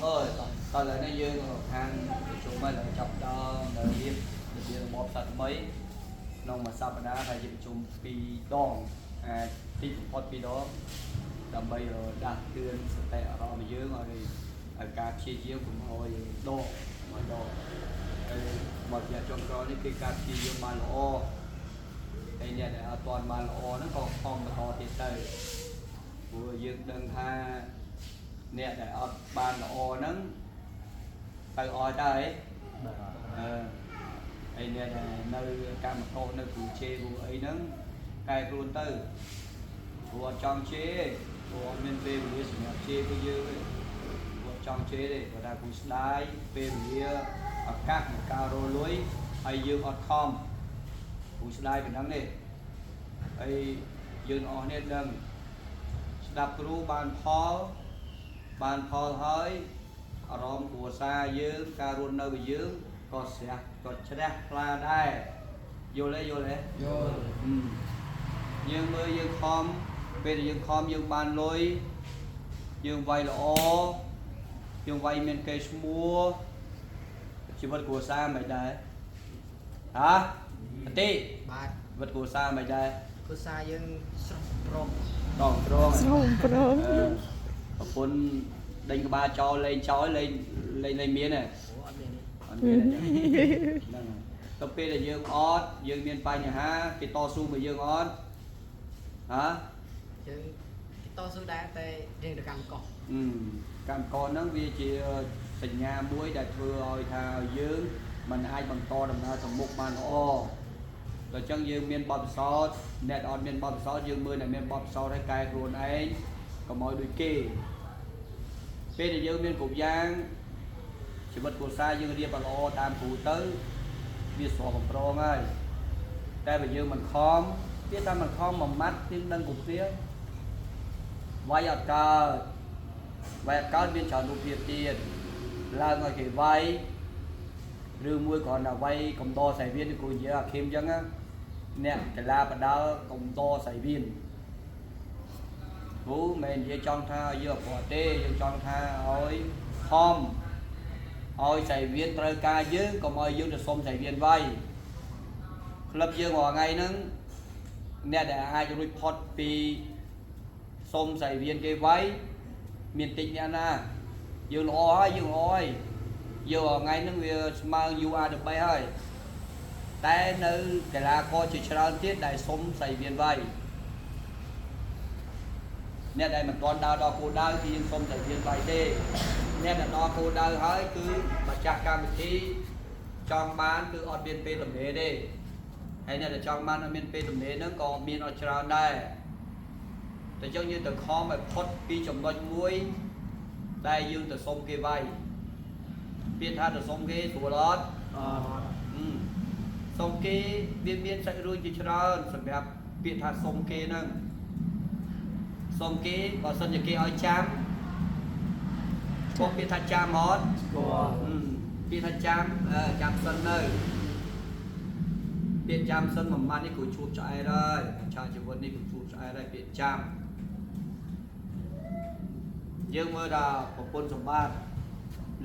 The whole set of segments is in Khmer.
អើយតោះឥឡូវនេះយើងខាងប្រជុំហើយឥឡូវចាប់ដើមនៅរៀបរបៀបរបបសាថ្មីក្នុងមួយសប្តាហ៍ហើយយើងប្រជុំ2ដងអាចទីបំផុត2ដងដើម្បីដាស់តឿនសតិអារម្មណ៍យើងឲ្យឲ្យការព្យាយាមកុំឲ្យដកមកដកហើយមករយៈចុងក្រោយនេះគឺការព្យាយាមបានល្អហើយអ្នកដែលអត់ទាន់បានល្អហ្នឹងក៏ខំបន្តទៀតទៅព្រោះយើងដឹងថាអ្នកដែលអត់បានល្អហ្នឹងទៅអស់ដែរអឺហើយអ្នកដែលនៅកម្មករនៅគ្រូជេគ្រូអីហ្នឹងកែខ្លួនទៅព្រោះអត់ចង់ជេរព្រោះអត់មានពេលវេលាសម្រាប់ជេរពួកយើងទេព្រោះអត់ចង់ជេរទេគាត់ថាគ្រូស្ដាយពេលវេលាឱកាសនៃការរកលុយហើយយើងអត់ខំគ្រូស្ដាយប៉ុណ្ណឹងទេហើយយើងអស់នេះដឹងស្ដាប់គ្រូបានផលបានផលហើយអារម្មណ៍គ្រួសារយើងការរស់នៅរបស់យើងក៏ស្រះក៏ជ្រះថ្លាដែរយល់ទេយល់ទេ យល់ យើងមើលយើងខំពេលដែលយើងខំយើងបានលុយយើងវាយល្អយើងវាយមានកេរ្តិ៍ឈ្មោះជីវិតគ្រួសារមិនដែរហ៎អតិ បាទ ជីវិតគ្រួសារមិនដែរ គ្រួសារយើងស្រស់ប្រង ដងត្រង់ ស្រងប្រង អឺប្រពន្ធដេញក្បាលចោលលេងចោលលេងលេងលេងមានទេ អូអត់មានទេ អត់មានទេហ្នឹងហើយទៅពេលដែលយើងអត់យើងមានបញ្ហាគេតស៊ូមកយើងអត់ហ៎ យើងគេតស៊ូដែរតែរៀងទៅកម្មកោះ អឺកម្មករហ្នឹងវាជាសញ្ញាមួយដែលធ្វើឲ្យថាយើងមិនអាចបន្តដំណើរទៅមុខបានល្អដល់ចឹងយើងមានបទពិសោធន៍អ្នកដែលអត់មានបទពិសោធន៍យើងមើលអ្នកមានបទពិសោធន៍ហើយកែខ្លួនឯងកុំឲ្យដូចគេពេលដែលយើងមានគ្រប់យ៉ាងជីវិតគ្រួសារយើងរៀបឲ្យល្អតាមគ្រូទៅវាស្រស់បំប្រងហើយតែបើយើងមិនខំវាតាមមិនខំមួយម៉ាត់យើងដឹងគ្រប់គ្នាវាយអត់កើត វាយអត់កើតមានច្រើនរូបភាពទៀតឡើងឲ្យគេវាយឬមួយគ្រាន់តែវាយកំដរសៃវៀនគឺនិយាយអាខេមអញ្ចឹងណាអ្នកកីឡាបដាល់កំដរសៃវៀនគ្រូមិននិយាយចង់ថាឲ្យយើងអត់ទេយើងចង់ថាឲ្យខំឲ្យសៃវៀនត្រូវការយើងកុំឲ្យយើងទៅសុំសៃវៀនវាយក្លឹបយើងរាល់ថ្ងៃហ្នឹងអ្នកដែលអាចរួចផុតពីសុំសៃវៀនគេវាយ មានតិចអ្នកណាយើងល្អហើយយើងល្អហើយយកថ្ងៃហ្នឹងវាស្មើ UR 13ហើយតែនៅកីឡាករជាច្រើនទៀតដែលសុំសៃវៀនវាយអ្នកដែលមិនទាន់ដើរដល់គោលដៅគឺយើងសុំសៃវៀនវាយទេអ្នកដែលដល់គោលដៅហើយគឺម្ចាស់កម្មវិធីចង់បានគឺអត់មានពេលទំនេរទេហើយអ្នកដែលចង់បានអត់មានពេលទំនេរហ្នឹងក៏មានអត់ច្រើនដែរតែចឹងយើងទៅខំឲ្យផុតពីចំណុចមួយដែលយើងទៅសុំគេវាយពាក្យថាទៅសុំគេស្រួលអត់ អត់ អឺសុំគេវាមានសាច់រឿងជាច្រើនសម្រាប់ពាក្យថាសុំគេហ្នឹងសុំគេបើសិនជាគេឲ្យចាំគាត់ពាក្យថាចាំអត់ ស្គាល់ អឺពាក្យថាចាំអឺចាំសិននៅពាក្យចាំសិនមួយម៉ាត់នេះគ្រូជួបឆ្អែតហើយឆាកជីវិតនេះគ្រូជួបឆ្អែតហើយពាក្យចាំយើងមើលដល់ប្រពន្ធសម្បត្តិ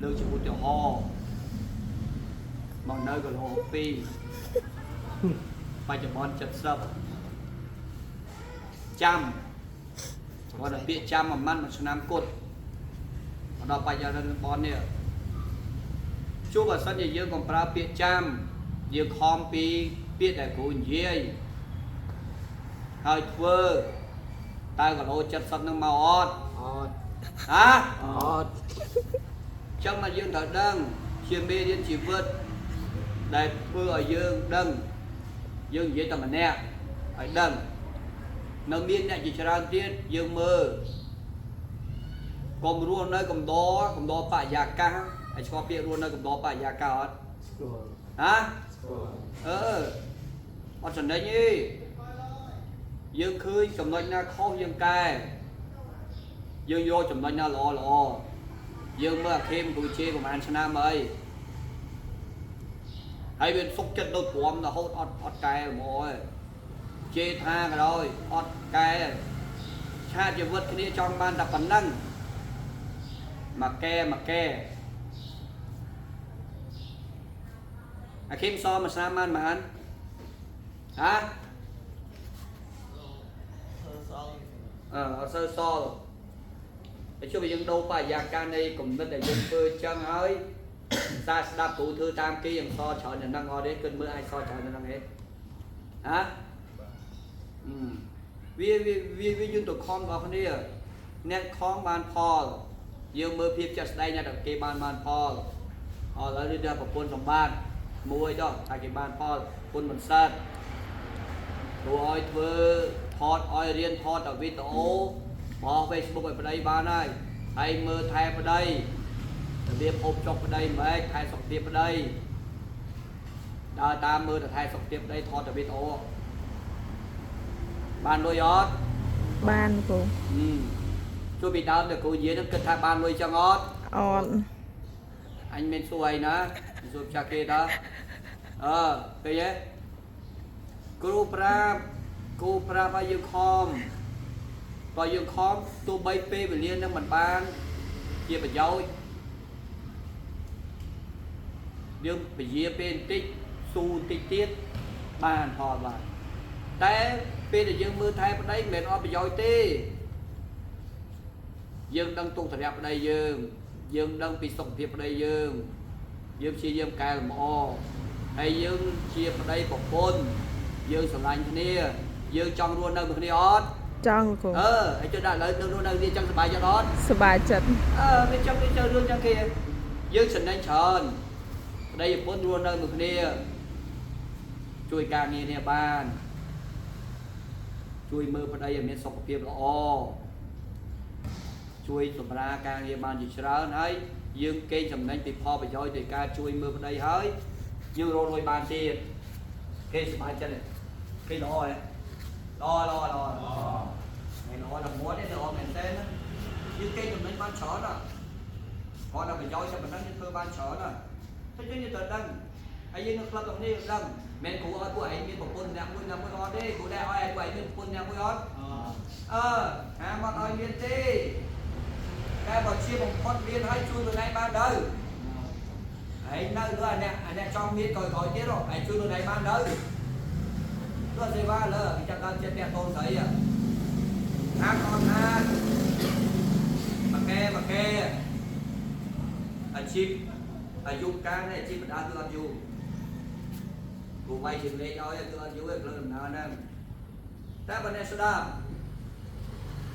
លើកជាឧទាហរណ៍មកនៅគីឡូ2បច្ចុប្បន្ន70ចាំគាត់ដល់ពាក្យចាំមួយម៉ាត់មួយឆ្នាំគត់មកដល់បច្ចុប្បន្ននេះ ជួបបើសិនជាយើងកុំប្រើពាក្យចាំយើងខំពីពាក្យដែលគ្រូនិយាយហើយធ្វើតើគីឡូ70នឹងមកអត់ អត់ ហ៎ អត់ ចឹងមកយើងត្រូវដឹងជាមេរៀនជីវិតដែលធ្វើឲ្យយើងដឹងយើងនិយាយតែម្នាក់ឲ្យដឹងនៅមានអ្នកជាច្រើនទៀតយើងមើលកុំរស់នៅកំដរកំដរបរិយាកាសហើយស្គាល់ពាក្យរស់នៅកំដរបរិយាកាសអត់ ស្គាល់ ហ៎ ស្គាល់ អឺអត់ចំណេញទេយើងឃើញចំណុចណាខុសយើងកែយើងយកចំណុចណាល្អល្អយើងមើលអាខេមគ្រូជេប្រហែលឆ្នាំអីហើយវាសុកចិត្តនៅទ្រាំរហូតអត់អត់កែហ្មងឯងជេថាក៏ដោយអត់កែឆាតជីវិតគ្នាចង់បានតែប៉ុណ្ណឹង មកកែមកកែអាគឹមសមួយឆ្នាំបានប៉ុន្មានហ៎ ធ្វើសល់ អឺអត់សូវសល់តែជួយយើងដូរបរិយាកាសនៃគំនិតដែលយើងធ្វើចឹងហើយសារស្ដាប់គ្រូធ្វើតាមគេយ៉ាងសល់ច្រើននៅនឹងអត់ទេគិតមើលអាចសល់ច្រើននៅនឹងទេហ៎អឺវាវាវាវាយើងទៅខំរបស់គ្នាអ្នកខំបានផលយើងមើលភាពចាក់ស្ដែងអ្នកដែលគេបានបានផលអឥឡូវនេះដល់ប្រពន្ធសម្បត្តិមួយដល់តែគេបានផលប្រពន្ធមិនសិត ព្រោះឲ្យធ្វើថតឲ្យរៀនថតតែវីដេអូបោះ Facebook ឲ្យប្តីបានហើយហើយមើលថែប្តីរបៀបហូបចុកប្តីមិនថែសុខភាពប្តីដើរតាមមើលតែថែសុខភាពប្តីថតតែវីដេអូបានលុយអត់ បានគ្រូ ហឹមជួយពីដើមតែគ្រូនិយាយនឹងគិតថាបានលុយចឹងអត់ អត់ អញមានសួរអីណាសួរចាស់គេតើអឺឃើញទេគ្រូប្រាប់គ្រូប្រាប់ឲ្យយើងខំបើយើងខំទោះបីពេលវេលានឹងមិនបានជាប្រយោជន៍យើងពជាពេលបន្តិចស៊ូបន្តិចទៀតបានផលបានតែពេលដែលយើងមើលថែប្តីមិនមែនអត់ប្រយោជន៍ទេយើងដឹងទុកធរៈប្តីយើងយើងដឹងពីសុខភាពប្តីយើងយើងព្យាយាមកែលម្អហើយយើងជាប្តីប្រពន្ធយើងស្រឡាញ់គ្នាយើងចង់រស់នៅមួយគ្នាអត់ ចង់គ្រូ អឺហើយចុះដាក់ឥឡូវនៅរស់នៅគ្នាចង់សប្បាយចិត្តអត់ សប្បាយចិត្ត អឺវាចង់វាចូលរឿងចឹងគេយើងចំណេញច្រើនប្តីប្រពន្ធរស់នៅមួយគ្នាជួយការងារនេះបានជួយមើលប្តីឲ្យមានសុខភាពល្អជួយសម្រាលការងារបានជាច្រើនហើយយើងកេងចំណេញពីផលប្រយោជន៍នៃការជួយមើលប្តីហើយយើងរកលុយបានទៀតគេសប្បាយចិត្តទេគេល្អហ៎ល្អល្អល្អល្អមិនល្អដល់មាត់ទេល្អមែនតើណាយើងកេងចំណេញបានច្រើនណាស់គាត់ដល់ប្រយោជន៍តែប៉ុណ្ណឹងយើងធ្វើបានច្រើនណាស់តែយើងត្រូវដឹងហើយយើងនៅក្លឹបទាំងនេះយើងដឹងមិនគ្រូឲ្យពួកឯងមានប្រពន្ធអ្នកមួយអ្នកមួយអត់ទេគ្រូដែរឲ្យពួកឯងមានប្រពន្ធអ្នកមួយអត់ អឺហាមកឲ្យមានទេតែបើជាបំផុតមានហើយជួយខ្លួនឯងបានទៅឯងនៅលើអាអ្នកអាអ្នកចង់មានក្រោយក្រោយទៀតហ៎ឯងជួយខ្លួនឯងបានទៅទោះសេវាលើគេចាប់ដល់ចិត្តអ្នកកូនស្រីហាកូនថាមកកែមកកែអាជីពអាយុកាលនេះអាជីពបណ្ដាគឺអត់យូរគ្រូវាយជាលេខឲ្យគឺអត់យូរទេផ្លូវដំណើរហ្នឹងតែបើអ្នកស្ដាប់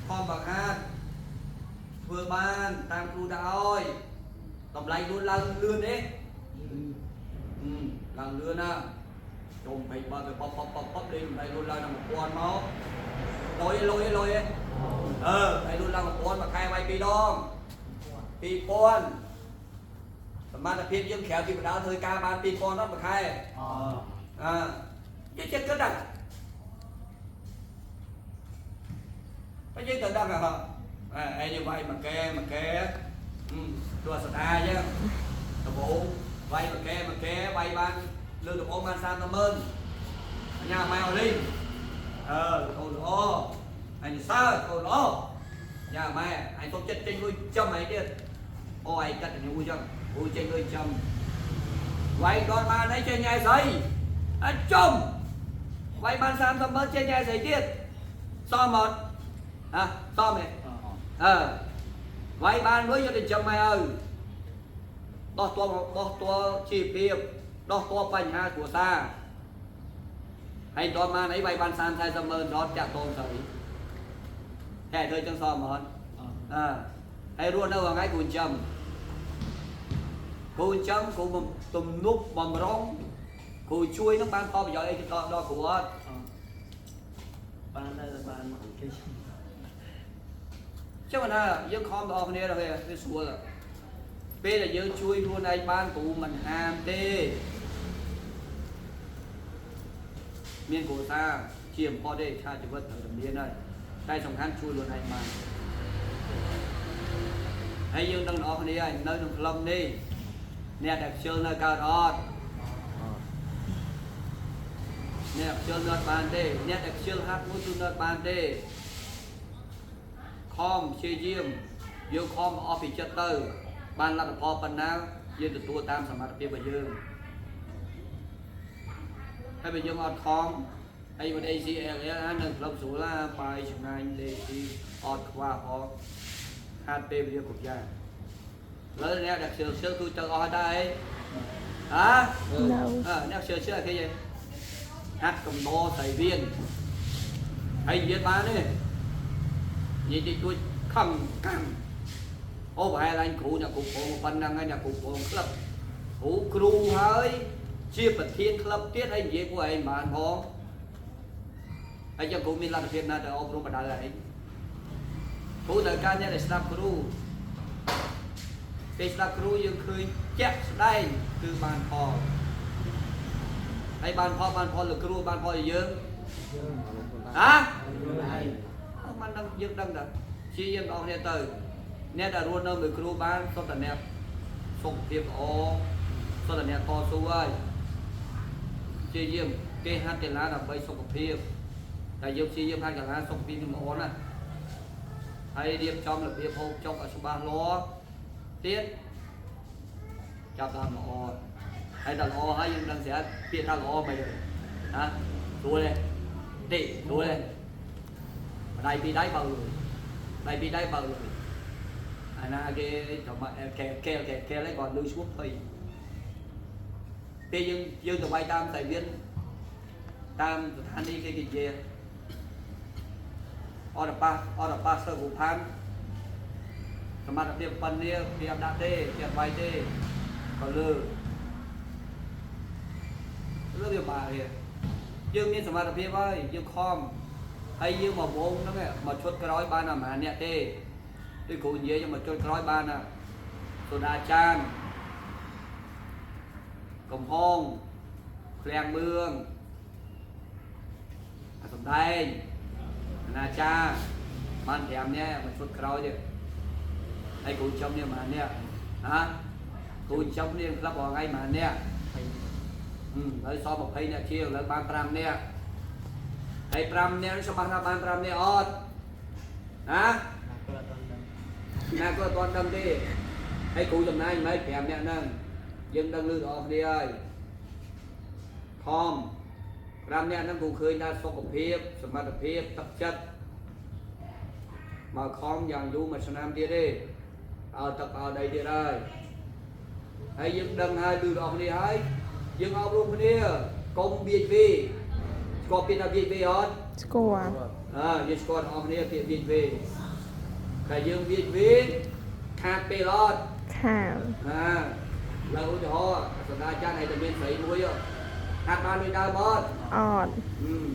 ខំបង្ហាត់ធ្វើបានតាមគ្រូដាក់ឲ្យតម្លៃខ្លួនឡើងលឿនទេអឺឡើងលឿនណាជុំពេកបើទៅប៉ុបប៉ុបប៉ុបប៉ុបលេងតម្លៃខ្លួនឡើងដល់1000មកលុយលុយលុយអឺតម្លៃខ្លួនឡើង1000មួយខែវាយ2ដង2000សមត្ថភាពយើងក្រៅពីបដាធ្វើការបាន2000ដល់មួយខែ អ អើយើងចិត្តគិតដែរតែយើងត្រូវដឹងហ៎អែយើងវាយមកកែមកកែទោះស្ដាយចឹងដំបូងវាយមកកែមកកែវាយបានលើកដំបូងបាន30ម៉ឺនអញ្ញាម៉ែអូលីងអឺកូនល្អអញសើកូនល្អញ៉ាម៉ែអញទុកចិត្តចេញលុយចំអីទៀតអូឯងកាត់ញូចឹងអូចេញលុយចំវាយដល់បានអីចេញញ៉ៃស្អីអញចំវាយបាន30ម៉ឺនចេញញ៉ៃស្អីទៀតសមអត់ហ៎សមទេអឺវាយបានលុយយកទៅចំម៉ែឪដោះតបដោះតជីវភាពដោះតបញ្ហាគ្រួសារហើយដល់បានអីវាយបាន30 40ម៉ឺនដល់តាក់តងស្អីតែធ្វើចឹងសមអត់អឺហើយរស់នៅថ្ងៃគ្រូចំគ្រូចំគ្រូទំនប់បំរុងគ្រូជួយនឹងបានផលប្រយោជន៍អីដល់ដល់គ្រូអត់ បានដែរបានគេ ចឹងណាយើងខំទាំងអស់គ្នាដល់វាវាស្រួលពេលដែលយើងជួយខ្លួនឯងបានគ្រូមិនហាមទេមានគ្រូសាជាបំផុតទេឆាជីវិតត្រូវតែមានហើយតែសំខាន់ជួយខ្លួនឯងបានហើយយើងដឹងទាំងអស់គ្នាហើយនៅក្នុងក្លឹបនេះអ្នកដែលខ្ជិលនៅកើតអត់អ្នកខ្ជិលនៅអត់បានទេអ្នកដែលខ្ជិលហាត់មួយគឺនៅអត់បានទេខំព្យាយាម យើងខំអស់ពីចិត្តទៅបានលទ្ធផលប៉ុណ្ណាយើងទទួលតាមសមត្ថភាពរបស់យើងហើយបើយើងអត់ខំហើយមិន ACL នៅក្លឹបស្រួលណាបាយឆ្ងាញ់លេទីអត់ខ្វះផងខាតពេលវេលាគ្រប់យ៉ាងឥឡូវអ្នកដែលខ្ជិលខ្ជិលគឺទៅអស់ហើយដែរហ៎ នៅ អើអ្នកជឿជឿគេហាត់កំដរសៃវៀនហើយនិយាយបានទេនិយាយតិចតួចខំកាំអូប្រហែលអញគ្រូអ្នកគ្រូពងប៉ុណ្ណឹងហើយអ្នកគ្រូពងក្លឹបគ្រូគ្រូហើយជាប្រធានក្លឹបទៀតហើយនិយាយពួកឯងមិនបានផងហើយចឹងគ្រូមានលទ្ធភាពណាទៅអប់រំបដៅឯងគ្រូត្រូវការអ្នកដែលស្ដាប់គ្រូពេលស្ដាប់គ្រូយើងឃើញជាក់ស្ដែងគឺបានផល ហើយបានផលបានផលលើគ្រូបានផលលើយើងហ៎មិនដឹងយើងដឹងតាជាយើងបងប្អូនទៅអ្នកដែលរស់នៅមួយគ្រូបានសុទ្ធតែអ្នកសុខភាពល្អសុទ្ធតែអ្នកតស៊ូហើយជាយាមគេហាត់កីឡាដើម្បីសុខភាពតែយើងជាយាមហាត់កីឡាសុខភាពនឹងល្អណាស់ហើយរៀបចំរបៀបហូបចុកឲ្យច្បាស់លាស់ទៀតចាប់តាមល្អហើយដល់ល្អហើយយើងដឹងស្រាប់ពាក្យថាល្អមិនទេណាស្រួលទេតិស្រួលទេដៃពីរដៃបើលុយដៃពីរដៃបើលុយអាណាគេចាំកែកែកែកែឡើយគាត់លឺឈ្មោះភ័យពេលយើងយើងទៅវាយតាមសៃវៀនតាមស្ថានីយ៍គេគេនិយាយអត់ប៉ះអត់ប៉ះសើរូផានសមត្ថភាពប៉ុណ្នេះគេអត់ដាក់ទេគេអត់វាយទេក៏លើលើវាបាគេយើងមានសមត្ថភាពហើយយើងខំហើយយើងមកវងហ្នឹងមកឈុតក្រោយបានតែប្រហែលអ្នកទេដូចគ្រូនិយាយមកជុតក្រោយបានណាសូដាចានកំហងឃ្លាំងមឿងអាសំដែងអាណាចាបាន5នាក់មកឈុតក្រោយទៀតហើយគ្រូចំនេះប្រហែលអ្នកហ៎គ្រូចំនេះក្លឹបរាល់ថ្ងៃប្រហែលអ្នក ឥឡូវសល់20នាក់ជាងឥឡូវបាន5នាក់ហើយ5នាក់នេះច្បាស់ថាបាន5នាក់អត់ណា គាត់អត់ដឹង ណាក៏អត់ទាន់ដឹងទេហើយគ្រូចំណាយមិន5នាក់ហ្នឹងយើងដឹងលឺដល់គ្នាហើយខំ5នាក់ហ្នឹងគ្រូឃើញថាសុខភាពសមត្ថភាពទឹកចិត្តមកខំយ៉ាងយូរមួយឆ្នាំទៀតទេឲ្យទឹកឲ្យដីទៀតហើយហើយយើងដឹងហើយលឺដល់គ្នាហើយយើងអប់រំគ្នាកុំបៀតបៀនស្គាល់ពាក្យថាបៀតបៀនអត់ ស្គាល់ អើយើងស្គាល់ទាំងអស់គ្នាពាក្យបៀតបៀនតែយើងបៀតបៀនខាតពេលអត់ ខាត ណាឡើយឧទាហរណ៍សន្តាចារ្យឲ្យតែមានស្រីមួយហ៎ហាត់បានដូចដើមអត់ អត់ ហឹម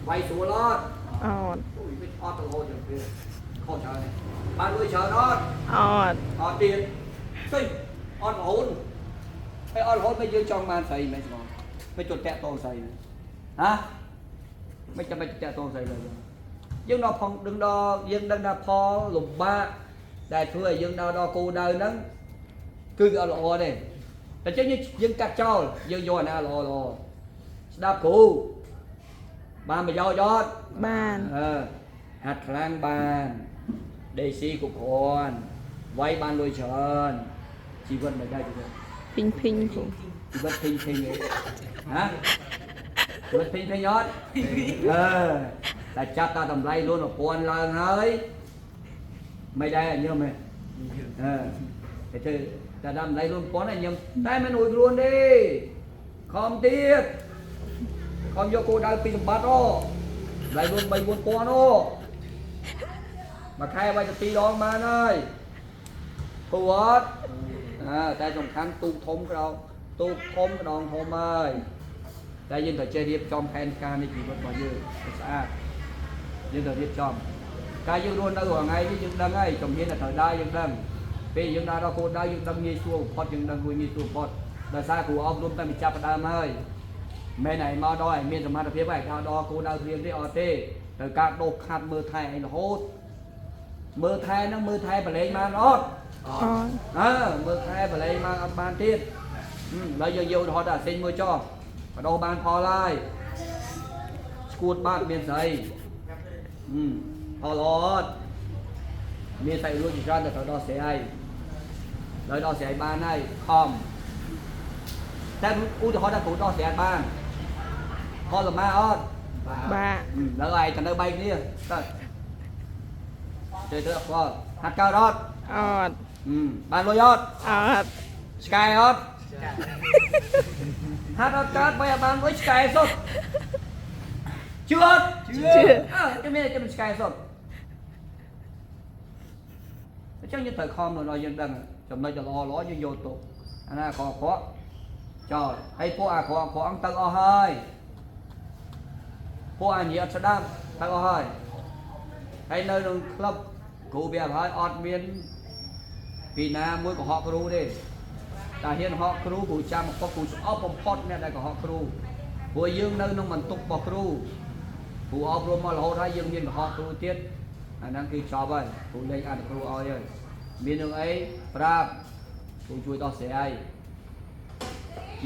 វាយស្រួលអត់ អត់ អូយវាអត់ទៅរហូតយ៉ាងវាខុសច្រើននេះបានលុយច្រើនអត់ អត់ អត់ទៀតស្អីអត់រហូតហើយអត់រហូតមិនយើងចង់បានស្រីមិនស្មងមិនជន់តាក់តងស្រីហ្នឹងហ៎មិនចាំបាច់តាក់តងស្រីឡើយយើងដល់ផងដឹងដល់យើងដឹងថាផលលំបាកដែលធ្វើឲ្យយើងដល់ដល់គោលដៅហ្នឹងគឺវាអត់ល្អទេតែចឹងយើងយើងកាត់ចោលយើងយកអាណាល្អល្អស្ដាប់គ្រូបានប្រយោជន៍អត់ បាន អឺហាត់ខ្លាំងបានដេស៊ីគ្រប់គ្រាន់វាយបានលុយច្រើនជីវិតមិនដែរជីវិត ភីងភីងគ្រូ ជីវិតភីងភីងឯងហ៎ជីវិតភីងភីងអត់អឺតែចាប់តាតម្លៃលួន1000ឡើងហើយមិនដែរញឹមទេអឺតែធ្វើតែតម្លៃលួន1000ហើយញឹមតែមិនរួចខ្លួនទេខំទៀតខំយកគោដៅពីសម្បត្តិអូតម្លៃលួន3 4000អូមួយខែវាយទៅ2ដងបានហើយព្រោះអត់អើតែសំខាន់ទូកធំក្រោទូកធំក្ដងធំហើយតែយើងត្រូវចេះរៀបចំផែនការនៃជីវិតរបស់យើងឲ្យស្អាតយើងត្រូវរៀបចំការយើងរស់នៅរាល់ថ្ងៃនេះយើងដឹងហើយជំហានដែលត្រូវដើរយើងដឹងពេលយើងដើរដល់គោលដៅយើងដឹងងាយស្រួលបំផុតយើងដឹងគួរងាយស្រួលបំផុតដោយសារគ្រូអប់រំតែមិនចាប់ផ្ដើមហើយមិនមែនឲ្យមកដល់ឲ្យមានសមត្ថភាពហើយដល់ដល់គោលដៅព្រាមទេអត់ទេត្រូវការដូសខាត់មើលថែឯងរហូតមើលថែហ្នឹងមើលថែប្រឡែងបានអត់ អត់ អើមើលខែបលែងមកអត់បានទៀតឥឡូវយើងយកឧទាហរណ៍ដល់អាសេញមួយចោះបដោះបានផលហើយស្គួតបាត់មានស្អីហឹមផលល្អអត់ មានសាច់លួចជាច្រើនតែត្រូវដោះស្រាយហើយដោះស្រាយបានហើយខំតែឧទាហរណ៍ថាគ្រូដោះស្រាយបានផលមាអត់ បាទ នៅឯទៅនៅបែកគ្នាទៅទៅអត់ខ្វល់ហាត់កើតអត់ អត់ បានលុយអត់ អត់ ឆ្កែអត់ហាត់អត់កើតបើបានលុយឆ្កែសុទ្ធជឿអត់ ជឿ អើគេមានគេមិនឆ្កែសុទ្ធអញ្ចឹងយើងត្រូវខំដល់យើងដឹងចំណុចល្អល្អយើងយកទុកអាណាខខចោលហើយពួកអាក្រក់ក្រក់ទៅអស់ហើយពួកអាញាអត់ស្ដាប់ទៅអស់ហើយហើយនៅក្នុងក្លឹបគ្រូវាហើយអត់មានពីណាមួយកុហកគ្រូទេតែហ៊ានហកគ្រូគ្រូចាំមកគ្រូស្អប់បំផុតអ្នកដែលកុហកគ្រូព្រោះយើងនៅក្នុងបន្ទុករបស់គ្រូគ្រូអប់រំមករហូតហើយយើងមានកុហកគ្រូទៀតអាហ្នឹងគឺចប់ហើយគ្រូលេងអនុគ្រូឲ្យហើយមាននឹងអីប្រាប់គ្រូជួយដោះស្រាយ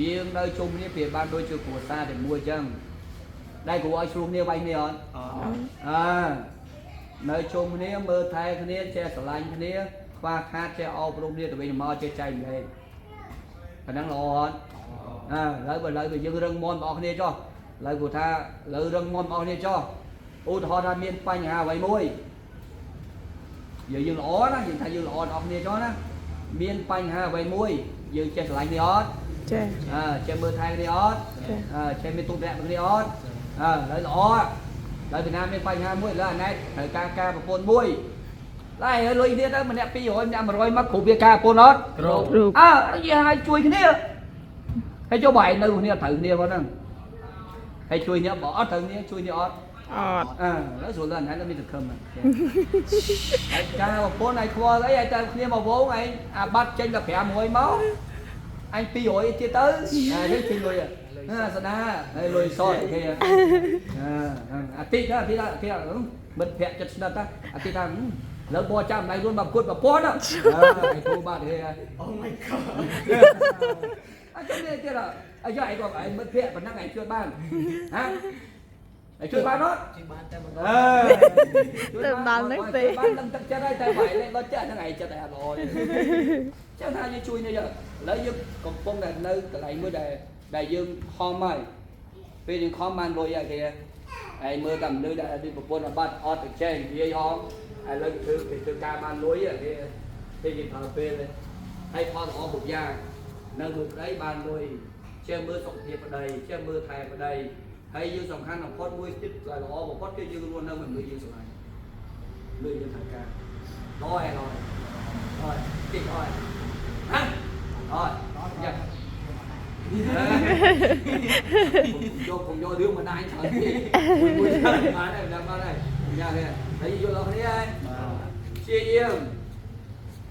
យើងនៅជុំគ្នាប្រៀបបានដូចជាគ្រួសារតែមួយអញ្ចឹងដែលគ្រូឲ្យស្រួលគ្នាវាយគ្នាអត់អើនៅជុំគ្នាមើលថែគ្នាចេះស្រឡាញ់គ្នាខ្វះខាតចេះអប់រំគ្នាទៅវិញទៅមកចេះចែកម្លែកអាហ្នឹងល្អអត់អើឥឡូវបើឥឡូវយើងរឹងមាំបងប្អូនគ្នាចុះឥឡូវគាត់ថាឥឡូវរឹងមាំបងប្អូនគ្នាចុះឧទាហរណ៍ថាមានបញ្ហាអ្វីមួយយើងល្អណាយើងថាយើងល្អបងប្អូនគ្នាចុះណាមានបញ្ហាអ្វីមួយយើងចេះស្រឡាញ់គ្នាអត់ ចេះ អើចេះមើលថែគ្នាអត់ ចេះ អើចេះមានទុកដាក់គ្នាអត់អើឥឡូវល្អឥឡូវពីណាមានបញ្ហាមួយឥឡូវអាណែតត្រូវការការប្រពន្ធមួយឡៃឲ្យលុយគ្នាទៅម្នាក់200ម្នាក់100មកគ្រប់វាការប្រពន្ធអត់ គ្រប់ រូប អើនិយាយឲ្យជួយគ្នាហើយចូលបើឯងនៅគ្នាត្រូវគ្នាផងហ្នឹងហើយជួយគ្នាបើអត់ត្រូវគ្នាជួយគ្នាអត់ អត់ អើឥឡូវស្រួលដល់អាណែតមានសង្ឃឹមហ្នឹងហើយការប្រពន្ធឲ្យខ្វល់អីឲ្យតែគ្នាមកវងឯងអាបាត់ចេញដល់500មកអញ200ទៀតទៅអានេះចេញលុយអាស្ដាហើយលុយសតគេអាតិចអាតិចអាតិចមិត្តភក្តិចិត្តស្និទ្ធអាតិចថាលើបចាំដៃខ្លួនមកគួតប្រពន្ធអើយគ្រូបាទគេ Oh my god អត់ចាំនេះទៀតអីយ៉ាឯងក៏ឯងមិត្តភក្តិប៉ុណ្ណឹងឯងជួយបានហ៎ឯងជួយបានអត់ ជួយបានតែម្ដង អើបានដឹងទឹកចិត្តហើយតែបើឯងលេងដល់ចិត្តហ្នឹងឯងចិត្តតែអត់ល្អចឹងថាយើងជួយនេះឥឡូវយើងកំពុងតែនៅកន្លែងមួយដែលយើងខំហើយពេលយើងខំបានលុយហើយគេឯងមើលតែមនុស្សដែលមានប្រពន្ធបាត់អត់ទៅចេះនិយាយហងឥឡូវធ្វើគេធ្វើការបានលុយគេគេគេប្រើពេលហើយផលល្អគ្រប់យ៉ាងនៅមួយប្តីបានលុយចេះមើលសុខភាពប្តីចេះមើលថែប្តីហើយយើងសំខាន់បំផុតមួយទៀតដែលល្អបំផុតគឺយើងរស់នៅមួយមនុស្សយើងស្រឡាញ់លុយយើងត្រូវការល្អហើយល្អហើយតិចហើយហ៎ហើយយ៉ាយកកុំយករឿងមកដាក់ច្រើនពេកមួយមួយច្រើនបានហើយបានហើយយ៉ានេះហើយយល់អស់គ្នាហើយជាយាម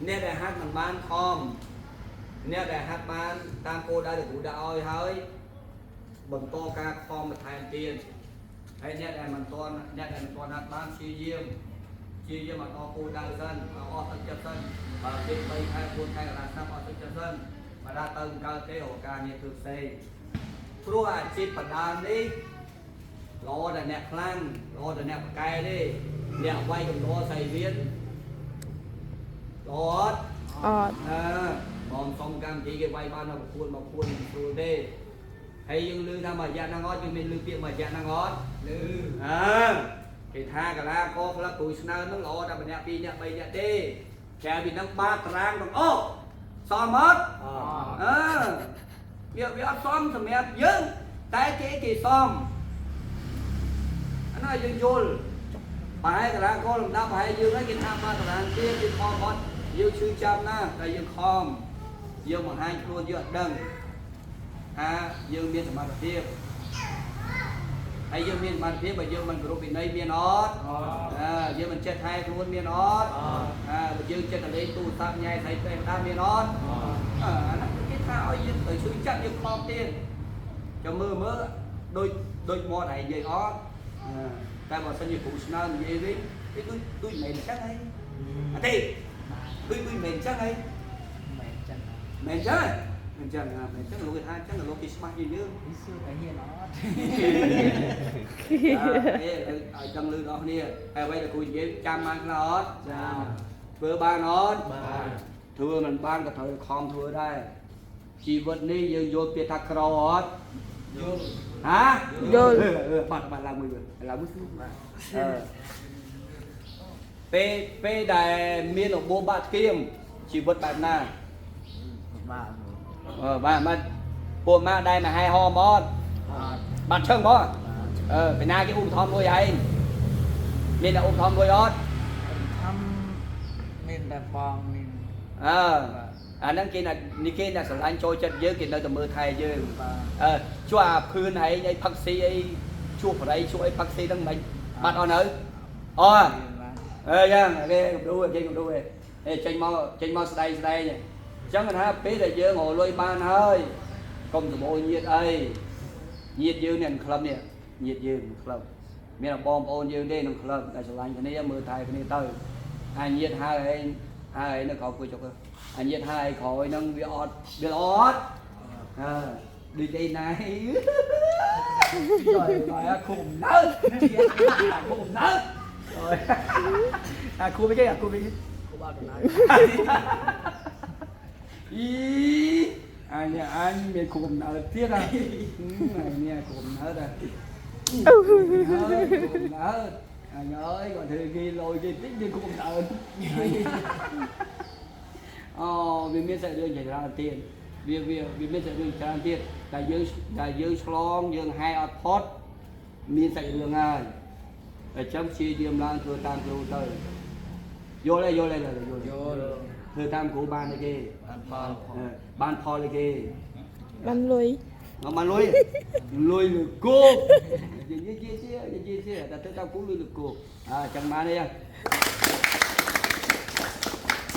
អ្នកដែលហាត់មិនបានខំអ្នកដែលហាត់បានតាមគោលដៅដែលគ្រូដាក់ឲ្យហើយបន្តការខំបន្ថែមទៀតហើយអ្នកដែលមិនទាន់អ្នកដែលមិនទាន់ហាត់បានជាយាមជាយាមឲ្យដល់គោលដៅសិនឲ្យអស់ទឹកចិត្តសិនបើគេ3ខែ4ខែកន្លះឆ្នាំអស់ទឹកចិត្តសិនបើដល់ទៅកើតទេរកការងារធ្វើផ្សេងព្រោះអាជីពបដាមនេះល្អតែអ្នកខ្លាំងល្អតែអ្នកប្រកែទេអ្នកវាយកំដរសៃវៀនល្អអត់ អត់ អើបងសុំកម្មវិធីគេវាយបានដល់ប្រគួតមកគួនមិនស្រួលទេហើយយើងឮថាមួយរយៈហ្នឹងអត់យើងមានឮពាក្យមួយរយៈហ្នឹងអត់ លឺ អើគេថាកាឡាកក្លឹបគ្រូស្នើហ្នឹងល្អតែម្នាក់ពីរនាក់បីនាក់ទេតែពីហ្នឹងបាតតារាងទាំងអស់សមអត់ អ អើវាអត់សមសម្រាប់យើងតែគេគេសមអានោះយើងយល់ប្រហែលកាឡាកលំដាប់ប្រហែលយើងហ្នឹងគេថាបាតតារាងទៀតគេខំអត់យើងឈឺចាំណាស់តែយើងខំយើងបង្ហាញខ្លួនយើងអត់ដឹងថាយើងមានសមត្ថភាពហើយយើងមានសមត្ថភាពបើយើងមិនគោរពវិន័យមានអត់អើយើងមិនចេះថែខ្លួនមានអត់អើបើយើងចេះតែលេងទូរស័ព្ទញ៉ែស្អីផ្សេងផ្ដាមានអត់អើអាហ្នឹងគេថាឲ្យយើងទៅជួយចាប់យើងខំទៀតចាំមើលមើលដូចដូចមាត់ឯងនិយាយអត់តែបើសិនជាគ្រូស្នើនិយាយវិញវាដូចដូចមិនមែនអញ្ចឹងហីអត់ទេដូចដូចមិនមែនអញ្ចឹងហី មែនចឹង មែនចឹងមិនចឹងមែនចឹងលោកគេថាចឹងលោកគេស្មាស់ជាងយើង នេះសួរតែហ៊ានអត់ អេឲ្យដឹងលឺដល់គ្នាហើយអ្វីដែលគ្រូនិយាយចាំបានខ្លះអត់ ចាំ ធ្វើបានអត់ បាន ធ្វើមិនបានក៏ត្រូវខំធ្វើដែរជីវិតនេះយើងយល់ពាក្យថាក្រអត់ យល់ ហ៎ យល់ អឺអឺបាត់បាត់ឡើងមួយវិញឡើងមួយស្រួលបាទអឺពេលពេលដែលមានរបួសបាក់ធ្គាមជីវិតបែបណា បាទ អឺបាទបាទពួកម៉ាក់ដែរមកហែហមអត់ អត់ បាត់ឈឹងបងអឺពីណាគេឧបត្ថម្ភលុយឯងមានអ្នកឧបត្ថម្ភលុយអត់ ทำមានតែបងមាន អើអាហ្នឹងគេណានេះគេអ្នកស្រឡាញ់ចូលចិត្តយើងគេនៅតែមើលថែយើង បាទ អឺជួអាភឿនឯងអីផឹកស៊ីអីជួបបរិយជួអីផឹកស៊ីហ្នឹងមិនបាត់អស់នៅអូអើយ៉ាងគេកំដួគេកំដួឯងចេញមកចេញមកស្ដែងស្ដែងអញ្ចឹងថាពេលដែលយើងរកលុយបានហើយកុំសម្បូរញាតអីញាតយើងនេះក្លឹបនេះញាតយើងក្លឹបមានបងប្អូនយើងទេក្នុងក្លឹបដែលស្រឡាញ់គ្នាមើលថែគ្នាទៅអាញាតហើយឯងហើយនៅក្រោយគួយចុកអាញាតហើយក្រោយហ្នឹងវាអត់វាអត់ អើដូចអីណៃ trời ơi khùng nớt khùng nớt rồi à khu với cái à khu với cái គូបាត់កណ្ដាល ý anh nhà anh miền khùng nớt tiếc à này nha khùng nớt à khùng nớt anh ơi còn thì ghi lôi ghi tích đi khùng nớt អូវាមានសាច់រឿងជាច្រើនទៀតវាវាវាមានសាច់រឿងច្រើនទៀតតែយើងតែយើងឆ្លងយើងហែអត់ផុតមានសាច់រឿងហើយតែចឹងព្យាយាមឡើងធ្វើតាមគ្រូទៅយល់ទេយល់ទេយល់ យល់ ធ្វើតាមគ្រូបានទេគេ បានផល បានផលទេគេ បានលុយ មកបានលុយលុយលើគោនិយាយជាជានិយាយជាតែធ្វើតាមគ្រូលុយលើគោអើចឹងបានទេ